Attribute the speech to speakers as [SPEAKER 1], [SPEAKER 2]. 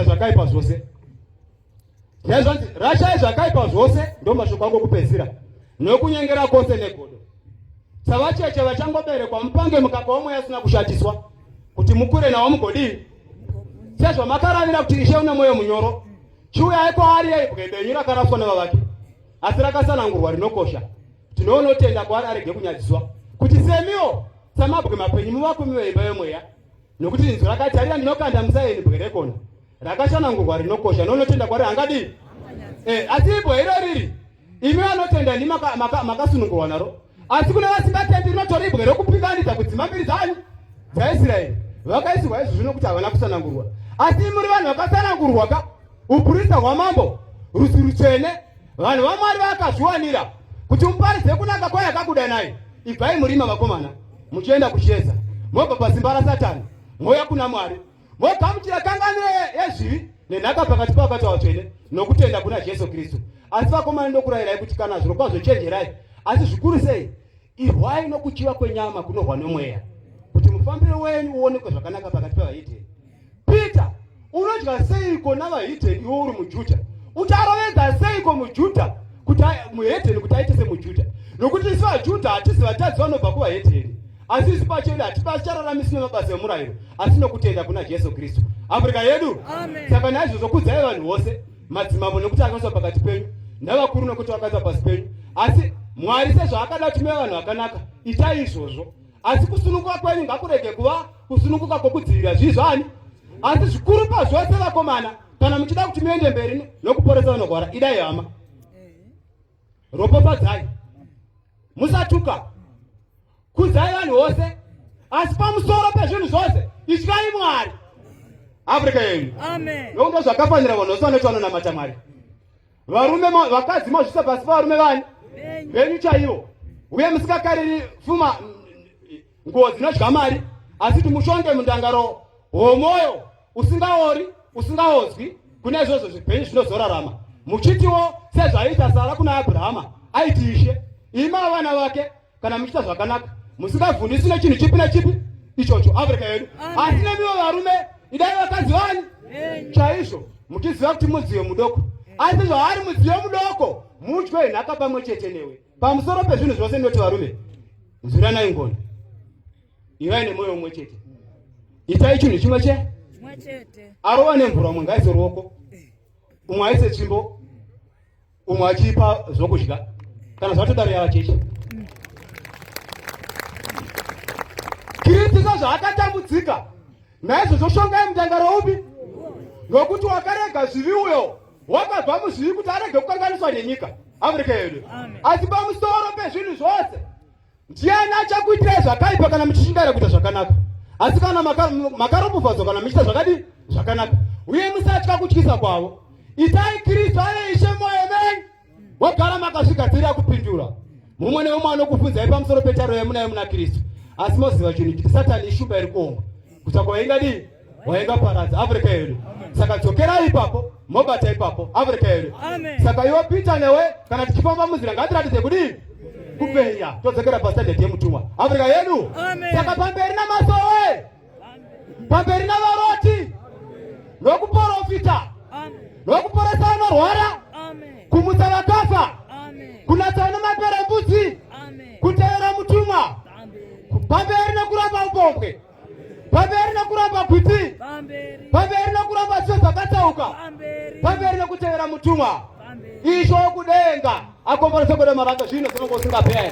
[SPEAKER 1] Zvakaipa zvose zvaizvanzi rashai zvakaipa zvose, ndo mashoko angu okupedzisira, nokunyengera kwose negodo. Savacheche vachangoberekwa, mupange mukaka womweya asina kushatiswa, kuti mukure nawo mugodii, sezvamakaravira kuti Ishe une mwoyo munyoro. Chiuyai kwaari yeibwe benyu rakaraswa navavaki, asi rakasanangurwa rinokosha. Tinoonotenda kwaari arege kunyadziswa, kuti semiwo samabwe mapenyu muvakwe muve imba yomweya. Nokuti inzwi rakati, Tarira ndinokanda muZayoni ibwe rekona rakashanangurwa rinokosha, nounotenda kwari hangadii. Asi ibwe iro riri imi vanotenda ndimi makasunungurwa naro, asi kune vasingatendi rinotora ibwe rokupinganidza kudzima mbiri dzanyu dzaIsraeri vakaisirwa izvo zvino kuti havana kusanangurwa. Asi muri vanhu vakasanangurwa ka, uprista hwamambo, rudzi rutsvene, vanhu vaMwari vakazviwanira, kuti muparidze kunaka kwayo akakudanai. Ibvai murima vakomana, muchienda kuchiedza, mobva pasimba raSatani, mouya kuna Mwari, mogamuchira kanganwiro yezvivi nenhaka pakati pavakati vatsvene nokutenda kuna Jesu Kristu. Asi vakomana, ndokurayirai kuti kana zvirokwazvo chenjerai, asi zvikuru sei irwai nokuchiva kwenyama kunorwa nomweya, kuti mufambiro wenyu uonekwe zvakanaka pakati pevahedheni. Peter, unodya seiko navahedheni iwe uri muJudha? Ucharovedza seiko muJudha kuti muhedheni kuti aite semuJudha? Nokuti isu vaJudha hatisi vatadzi vanobva kuvahedheni, asi isu pachedu hatichararamiswi nemabasa emurayiro, asi nokutenda kuna Jesu Kristu. Afrika yedu. Saka naizvozvo kudzai vanhu vose, madzimambo nokuti akaiswa pakati penyu, navakuru nokuti vakaiswa pasi penyu. Asi Mwari sezvaakada kuti muve vanhu vakanaka, itai izvozvo. Asi kusununguka kwenyu ngakurege kuva kusununguka kwokudzivirira zvii zvani, asi zvikuru pazvose vakomana, kana muchida kuti muende mberi nokuporesa vanorwara, idai hama, ropafadzai, musatuka, kudzai vanhu vose, asi pamusoro pezvinhu zvose ityai Mwari. Afrika yenyu nokuti zvakafanira vanhu vose vanoti vanonamata Mwari. Varume, vakadzi mazvisa pasi pavarume vani venyu chaivo, uye musikakariri fuma nguo dzinodya mari, asi kuti mushonge mundangaro womwoyo usingaori usingaodzwi kune izvozvo zvipenyu zvinozorarama, muchitiwo sezvaiita Sara kuna Abrahama, aiti Ishe, imi avana vake, kana muchiita zvakanaka musingavhundisi nechinhu chipi nechipi ichocho. Afrika yedu. Asi nemiwo varume, idai vakadzi vani chaizvo, muchiziva kuti mudziyo mudoko, asi zvaari mudziyo mudoko mudye nhaka pamwe chete newe. Pamusoro pezvinhu zvose ndinoti varume, nzwiranai ngoni, ivai nemwoyo mumwe chete, itai chinhu chimwe chete. Arova nemvura, umwe ngaaise ruoko, umwe aise tsvimbo, umwe achipa zvokudya, kana zvatodaro yava chechi. Kristu sezvaakatambudzika, naizvozvo shongai mutangaro upi, nokuti wakarega zvivi uyo wakabva muzvivi kuti arege kukanganiswa nenyika. Afrika yedu. Asi pamusoro pezvinhu zvose, ndiani achakuitirai zvakaipa kana muchishingaira kuita zvakanaka? Asi kana makaropofadzwa kana muchiita zvakadii zvakanaka, uye musatya kutyisa kwavo. Itai Kristu ave Ishe mwoyo menyu, wogara makazvigadzirira kupindura mumwe nemumwe anokubvunzai pamusoro petariro yamunayo muna Kristu. Asi moziva chinhu chiti, Satani ishumba iri kuomba kutsvaka waingadii waingaparadza. Afrika yedu. Saka dzokerai ipapo, mobata ipapo. Afrika yedu. Saka iwe Peter newe, kana tichifamba munzira ngatiratidze kudii kupenya, todzokera pastandard yemutumwa. Afrika yedu. Saka pamberi namasowe, pamberi navaroti, nokuporofita, nokuporesa vanorwara, kumutsa vakafa, kunatsa vane maperembudzi, kutevera mutumwa, pamberi nekuramba upombwe, pamberi nekuramba gwiti, pamberi nekuramba tsve dzakatsauka, pamberi nekutevera mutumwa. Ishe wokudenga akomborese kwedu maraka zvino zvinonge usingaperi.